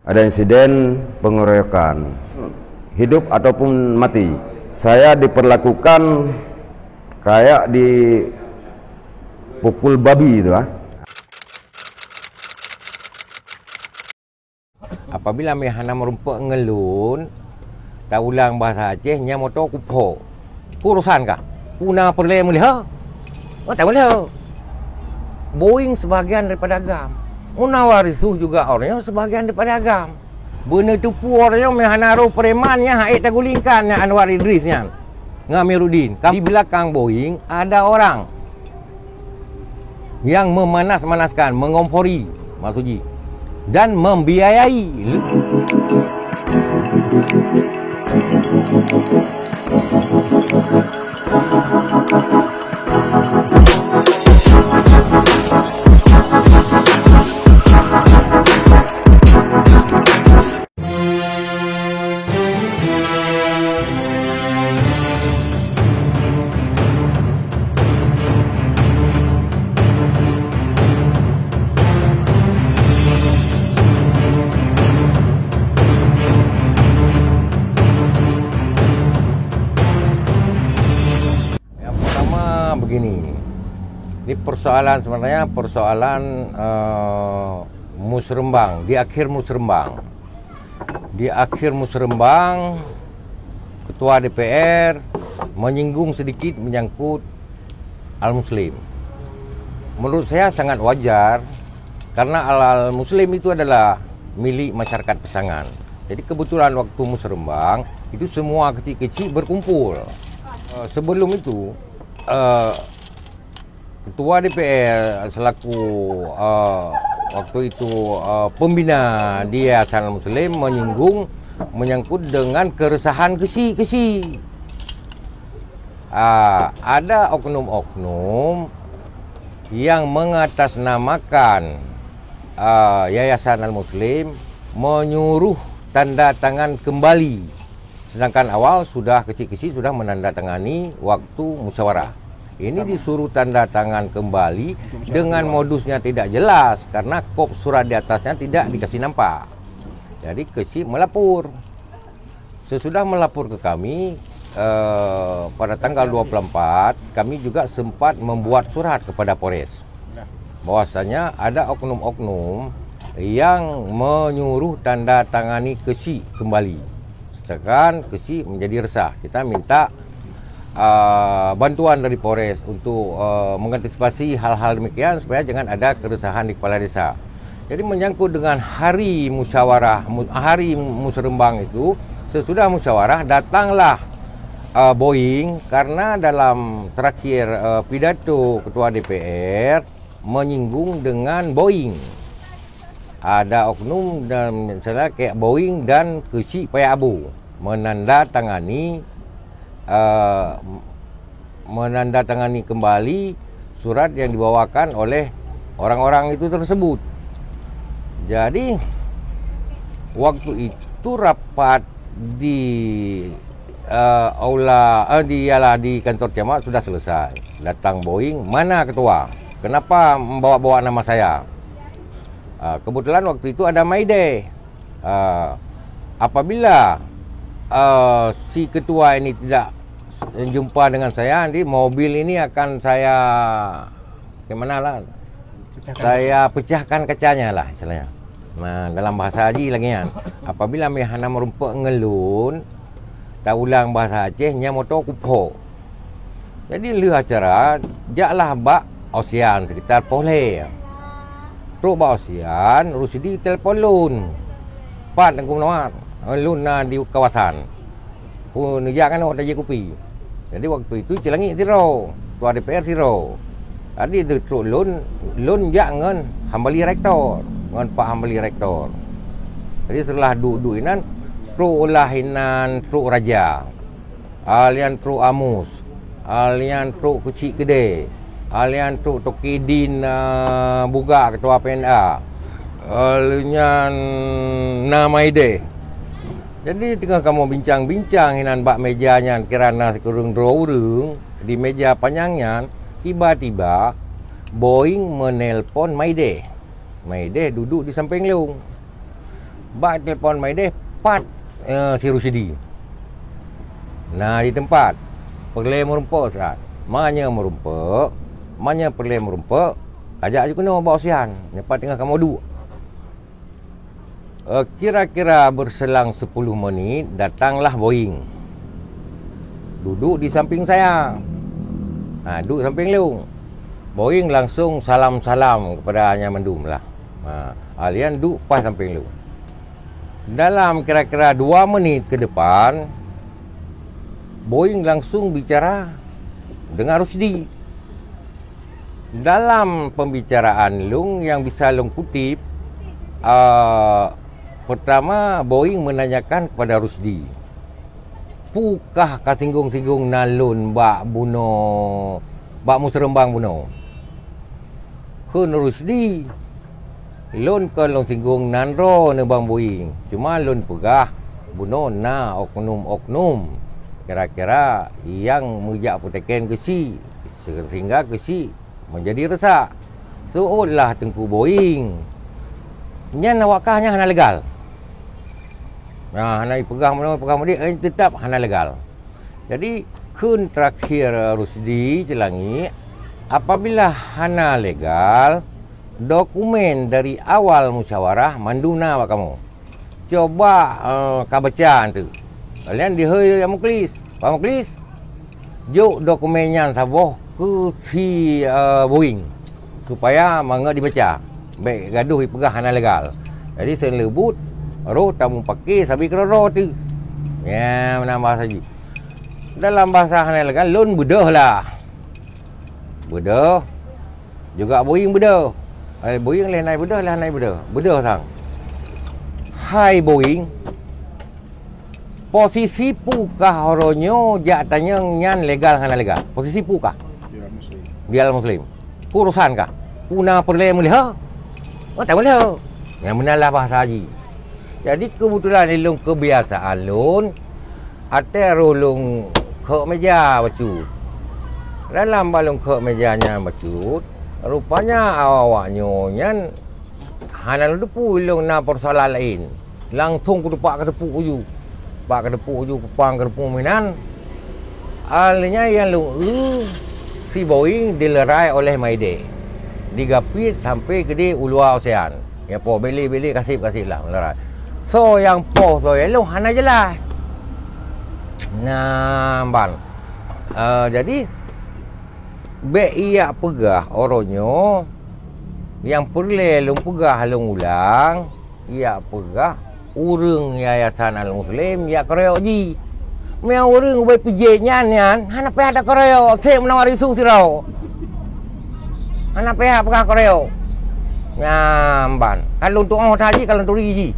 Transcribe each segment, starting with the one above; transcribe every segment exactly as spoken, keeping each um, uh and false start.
Ada insiden pengeroyokan, hidup ataupun mati. Saya diperlakukan kayak dipukul babi itu, ah. Apabila meuhana meurumpok ngon lôn, taulang bahasa Aceh, nyan moto kupok. Urosan kah? Puna peureulée meuliha? Oh, tak meuliha. Boeing sebahagian daripada agam. Munawar Yusuf juga orangnya sebahagian daripada agam. Beuneuteupeu orangnya meuhana roh preman nyan, hai tagulingkan nyan Anwar Idris nyan. Ngon Amiruddin. Di belakang Boeing ada orang yang memanas-manaskan, mengompori, maksud jih, dan membiayai. Yang pertama begini, ini persoalan sebenarnya persoalan eh, musrembang, di akhir musrembang. Di akhir musrembang, Ketua D P R menyinggung sedikit menyangkut Al-Muslim. Menurut saya sangat wajar karena Al-Muslim itu adalah milik masyarakat Pesangan. Jadi kebetulan waktu musrembang itu semua kecil-kecil berkumpul. Eh, sebelum itu, eh, Ketua D P R selaku eh, waktu itu eh, pembina di Yayasan Muslim menyinggung menyangkut dengan keresahan kesi-kesi. Ah, ada oknum-oknum yang mengatasnamakan ah, Yayasan Al-Muslim menyuruh tanda tangan kembali. Sedangkan awal sudah kecil-kecil sudah menandatangani waktu musyawarah. Ini disuruh tanda tangan kembali dengan modusnya tidak jelas karena kop surat di atasnya tidak dikasih nampak. Jadi kecil melapor. Sesudah melapor ke kami eh, pada tanggal dua puluh empat, kami juga sempat membuat surat kepada Polres bahwasanya ada oknum-oknum yang menyuruh tanda tangani kesi kembali. Sedangkan kesi menjadi resah. Kita minta uh, bantuan dari Polres untuk uh, mengantisipasi hal-hal demikian supaya jangan ada keresahan di kepala desa. Jadi menyangkut dengan hari musyawarah, hari musrembang itu, sesudah musyawarah datanglah uh, Boeing karena dalam terakhir uh, pidato Ketua D P R menyinggung dengan Boeing. Ada oknum dan misalnya kayak Boeing dan Keuchik Paya Abu menandatangani uh, menandatangani kembali surat yang dibawakan oleh orang-orang itu tersebut. Jadi waktu itu rapat di uh, aula uh, di ialah di kantor camat sudah selesai. Datang Boeing, mana ketua? Kenapa membawa-bawa nama saya? Uh, kebetulan waktu itu ada Maideh. Uh, apabila uh, si ketua ini tidak jumpa dengan saya, nanti mobil ini akan saya bagaimana lah? Pecahkan. Saya pecahkan kacanya lah istilahnya. Nah, dalam bahasa haji lagi kan. Apabila meh hana merumpok ngelun, tak ulang bahasa Aceh, nya motor kupok. Jadi leuh acara, jaklah bak Osian sekitar poh lhèe. Trok bak Osian, Rusidi telepon lôn. Pat Teungku Meunoar, lôn na di kawasan. Ku neujak ngon awak tajak kupi. Jadi waktu itu Cilangit sidroe, ketua D P R sidroe. Jadi trok lôn, lôn jak ngon Hambali Rektor, ngon Pak Hambali Rektor. Jadi setelah duek-duek inan, trok ulah inan trok Raja. Alian trok Amus, alian trok Keuchik Keudè, alian trok Toke Din uh, Bugak ketua P N A, alian na Maideh. Jadi teungoh kamoe bincang-bincang hinan bak meja nyan kira na sikureueng droe ureuëng di meja panyang nyan, tiba-tiba Boeing menelpon Maideh. Maideh duduk di samping lôn. Bak telepon Maideh, pat, eh, si Rusdi. Na di teumpat. Peureulée meurumpok, Ustaz. Meunyoe meurumpok, meunyoe peureulée meurumpok, kajak ju keunoe bak Osian, nyoe pat teungoh kamoe duek. Eh, kira-kira berselang sepuluh menit, datanglah Boeing. Duduk di samping saya. Ha, duduk samping lôn. Boeing langsung salam-salam kepada nyan mandum lah. Ha, Alian duduk pas samping lôn. Dalam kira-kira dua menit ke depan, Boeing langsung bicara dengan Rusdi. Dalam pembicaraan lôn yang bisa lôn kutip, eh, pertama, Boeing menanyakan kepada Rusdi, "Pukah ka singgung-singgung nan lôn bak bunoe, bak museureubang bunoe?" Kheun Rusdi, "Lôn kon lôn singgung nan droe nibak Boeing, cuma lôn peugah bunoe na oknum-oknum kira-kira nyang meujak peuteken keuchik, sehingga keuchik menjadi reusak." Seuôt lah Teungku Boeing. Nyan awak kah nyan hana legal. Nah, hana jipeugah meunoe, peugah meudiek, eh, teutap hana legal. Jadi, kheun terakhir Rusdi Cilangi, apabila hana legal, dokumen dari awal musyawarah mandum na bak kamoe. Coba, eh, ka baca tu. Kalian dihôi ya Muklis. Pak Muklis, jok dokumen nyan saboh keu si, eh, Boeing supaya mangat dibaca. Bèk gadoh jipeugah hana legal. Jadi seuleubut roh tamupake sabe keudroe-droe tu. Ya, meunan bahasa jih. Dalam bahasa hana legal, lôn beudôh lah. Beudôh. Juga Boeing beudôh. Eh, Boeing lé hana beudôh, lé hana beudôh. Beudôh sang. Hai Boeing, posisi pukah uroe nyoe jak tanyong nyan legal hana legal? Posisi pukah? Dia Muslim. Dia Muslim. Urusan kah? Puna peureulée meuliha? Oh, tak meuliha. Nyang meunan lah bahasa jih. Jadi, keubeutulan lôn keubiasaan lôn, até roh lôn kheuk meja bacut. Dalam bak lôn kheuk meja nyan bacut, rupanya awak-awak nyoe nyan hana lôn teupeu lôn na peusoalan laén. Langsong kutupak keuteupuk uju. Pak keuteupuk uju kupang keuteupuk meunan. Alheuh nyan nyang lôn eu si Boeing dilerai oleh Maideh, digapiet sampai keudeh u luwa osean. Ya po bele-bele kaseb-kaseb lah meularat. Soe nyang poh soe nyang lôn hana jeulaih. Nah, ban. Eh, jadi, bèk iyak peugah uroe nyoe nyang peureulée lôn peugah lôn ulang. Yak peugah, ureuëng Yayasan Al-Muslim yak keroyok jih. Meunyoe ureuëng ubé pijéh nyan, nyan hana payah takeroyok, seb meunan risu sidroe. Hana payah peugah keroyok. Nyan ban, ka lôn tuoh that jih, ka lôn turi jih.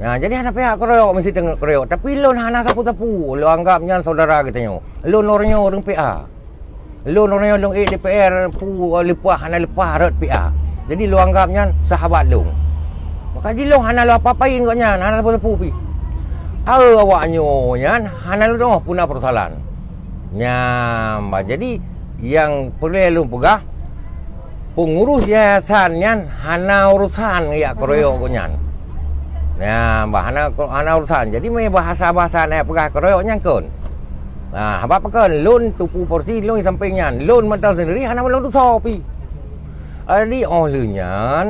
Nah, jadi hana payah keroyok, meusti teungoh keroyok. Tapi lôn hana sapeue-sapeue, lôn anggab nyan syedara geutanyoe. Lôn uroe nyoe ureuëng P A. Lôn uroe nyoe lôn ék D P R, peue leupah hana leupah rot P A. Jadi lôn anggab nyan sahabat lôn. Maka jih lôn hana lôn apa-apain gobnyan, hana sapeue-sapeue pih. Aeu awak nyoe nyan hana lôn deungoe peue na peusoalan. Nyan bah, jadi nyang peureulée lôn peugah, peungurus yayasan nyan hana urusan yak keroyok gobnyan. Nyan bah, hana, hana urusan. Jadi meunyoe bahasa-bahasa nyang peugah keroyok nyan kon. Nah, haba pakon lôn tupu porsi lôn di sampéng nyan. Lôn mantong sendiri hana lôn tusoe pih. Jadi óh lheueh nyan,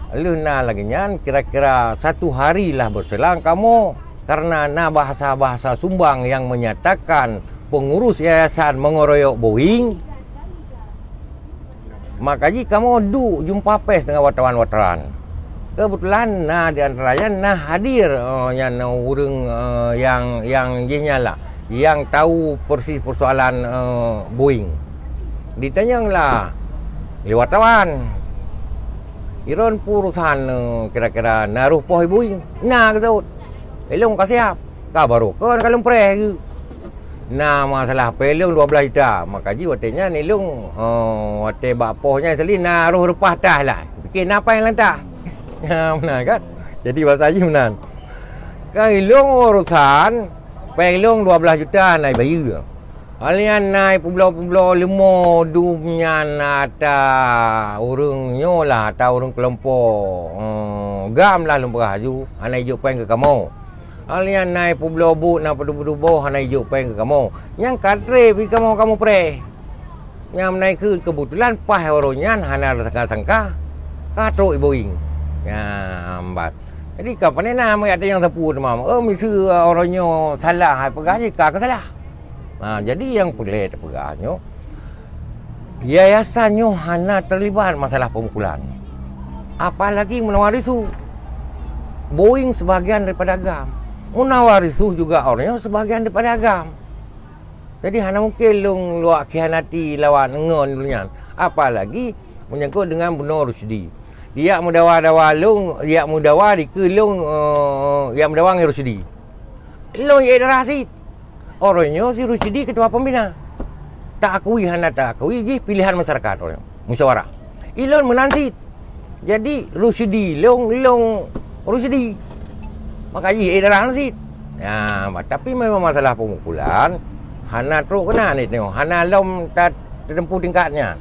lheueh na lagée nyan, kira-kira satu hari lah berselang kamoe, karena na bahasa-bahasa sumbang yang menyatakan pengurus yayasan mengeroyok Boeing. Maka jih kamoe duek jumpa pers dengan wartawan-wartawan. Keubeutulan na di antara nyan na hadir, eh, nyan ureuëng, eh, nyang, nyang jih nyan lah, nyang tahu persis persoalan, eh, Boeing. Ditanyong lah lé wartawan, "Droen peue urusan, eh, kira-kira na roh poh Boeing?" "Na," geuseut. "Ilôn ka siab, ka barô kon ka lôn preh geuh." Na masalah péng lôn dua blaih juta. Maka jih watée nyan ilôn, eh, watée bak poh nyan seli na roh reupah tah lah. Pike na péng lam tah. Nyan meunan kan? Jadi bahasa jih meunan. Kan ilôn urusan péng lôn dua blaih juta na bayeue. Alian na peubloe-peubloe leumo dum nyan ata ureuëng nyoe lah, ata ureuëng keulompok, eh, GAM lah lôn peugah laju, hana ijok péng keu kamoe. Hal nyan na ipubloe buet, na peutuboh-tuboh, hana ijok péng keu kamoe. Nyang ka treb pih kamoe, kamoe preh. Nyang meunan keuh keubeutulan paih uroe nyan hana sangka-sangka ka trok i Boeing. Nyan ban. Jadi ka pane na meujak tanyong sapeue teuma. Oh, miseue uroe nyoe salah, hai peugah jih ka keusalah. Ha, jadi nyang peureulée tapeugah nyoe, yayasan nyoe hana teulibat masalah peumukulan. Apalagi meunoe risu. Boeing sebahagian daripada GAM. Meunoe risu juga uroe nyoe sebahagian daripada GAM. Jadi hana mungken lôn luwak khianati lawan ngon lôn nyan. Apalagi menyangkut dengan bunoe Rusdi. Dijak meudawa-dawa lôn, dijak meudawa dikeue lôn, eh, jak meudawa ngon Rusdi. Lôn ék darah cit. Uroe nyoe si Rusdi ketua pembina. Taakui hana taakui jih pilihan masyarakat uroe nyoe. Musyawarah. Ilôn meunan cit. Jadi, Rusdi lôn, lôn Rusdi. Maka jih ék darah cit. Ya, ma-, tapi memang masalah peumukulan, hana trok keunan nyoe, hana lom ta-, tateumpu tingkat nyan.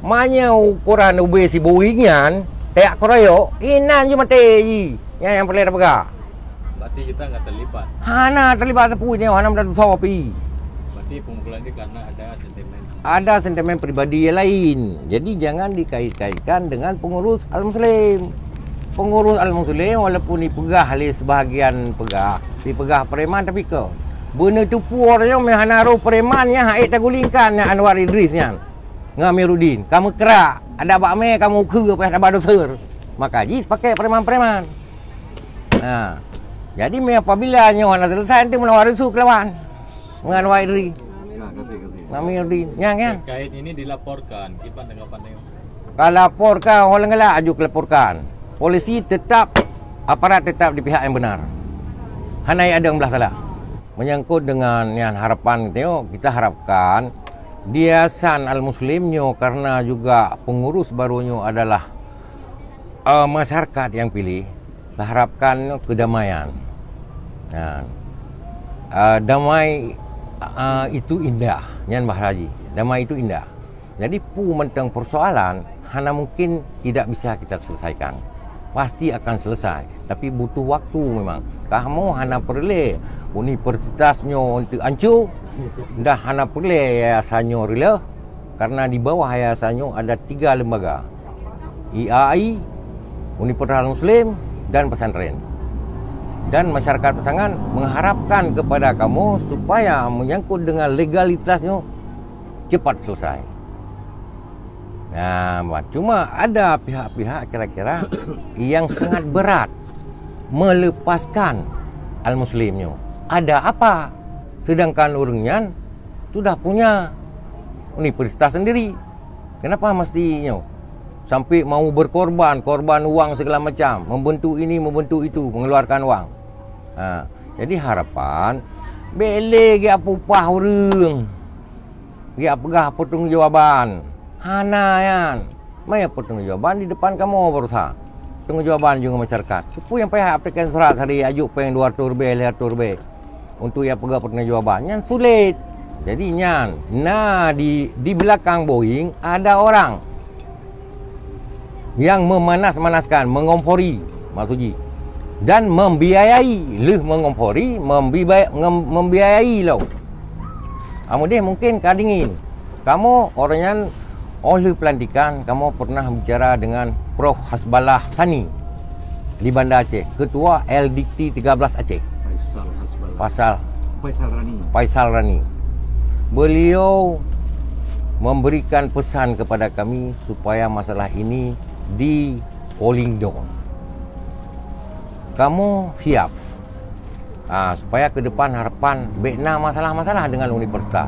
Meunyoe ukoran ubé si Boeing nyan, tajak keroyok, inan jih maté jih. Nyan nyang peureulée tapeugah. Berarti kita nggak terlibat? Hana teulibat sapeue nyoe, hana meudadusoe pi. Berarti peumukulan ni karena ada sentimen? Ada sentimen pribadi yang lain. Jadi, jangan dikait-kaitkan dengan pengurus Al-Muslim. Pengurus Al-Muslim, walaupun dipeugah lé sebahagian peugah, dipeugah preman, tapi kon. Beuneuteupeu uroe nyoe meuhana roh preman nyan han ék tagulingkan nyan Anwar Idris nyan. Ngon Amiruddin. Ka meukrak, adak bak mé ka meukheue payah taba doser. Maka jih pakai preman-preman. Ha. Jadi, meuapabila nyoe hana selesai, nanti meunawa resu keulawan. Ngon Anwar Idris. Ngon Amiruddin. Nyan, kan? Terkait ini dilaporkan, kiban tanggapan tengok? Ka laporkan, orang galak aju kelaporkan. Polisi tetap, aparat tetap di pihak yang benar. Hana ada yang belah salah. Menyangkut dengan nyan harapan tengok, kita harapkan di Yayasan Al-Muslim nyoe karena juga pengurus baru nyoe adalah eh, masyarakat yang pilih, harapkan kedamaian. Nah, eh, damai, eh, itu indah, nyan bahasa jih. Damai itu indah. Jadi, peue mantong persoalan hana mungkin tidak bisa kita selesaikan. Pasti akan selesai, tapi butuh waktu memang. Kamoe hana peureulée universitas nyoe untuk hancur, dah hana peureulée yayasan nyoe reuloh. Karena di bawah yayasan nyoe ada tiga lembaga, I A I, Universitas Muslim, dan pesantren. Dan masyarakat Pasangan mengharapkan kepada kamu supaya menyangkut dengan legalitas nyoe cepat selesai. Nah, cuma ada pihak-pihak kira-kira yang sangat berat melepaskan Al-Muslim nyoe. Ada apa? Sedangkan ureuëng nyan sudah punya universitas sendiri. Kenapa mesti nyoe? Sampai mau berkorban, korban uang segala macam, membentuk ini, membentuk itu, mengeluarkan uang. Ha, jadi harapan, bék lé geupapah ureuëng, geupeugah pertanggungjawaban. Hana nyan. Maya pertanggungjawaban di depan kamoe berusaha. Pertanggungjawaban juga masyarakat. Siapa yang payah aplikasi surat hari ajuk péng dua ratus ribèe, lhèe ratus ribèe untuk yang peugah pertanggungjawaban? Nyan sulit. Jadi nyan, na di, di belakang Boeing ada orang yang memanas-manaskan, mengompori, maksud jih, dan membiayai, lheueh mengompori, membiba-, ngem-, membiayai lom. Amudeh mungkin ka dingin. Kamoe orang nyan, oh lheueh pelantikan, kamoe pernah bicara dengan Prof Hasballah Sani di Banda Aceh, Ketua L D T tiga belas Aceh. Faisal Hasballah. Faisal. Faisal Rani. Faisal Rani. Beliau memberikan pesan kepada kami supaya masalah ini di cooling down. Kamoe siap. Ah, supaya ke depan harapan bék na masalah-masalah dengan universitas.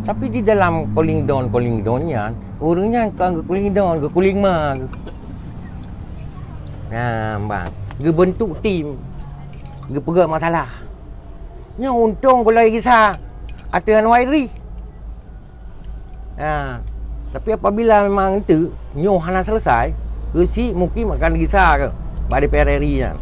Tapi di dalam cooling down, cooling down nyan, ureuëng nyan ka geu-cooling down, geu-cooling ma. Nah, bang, geubentuk tim, geupeugah masalah. Nyoe untông gulai gisa ateueh Anwar Idris. Ha, tapi apabila memang teuk nyoe hana selesai, keuchik mungkin akan gisa ke bak D P R R I nyan.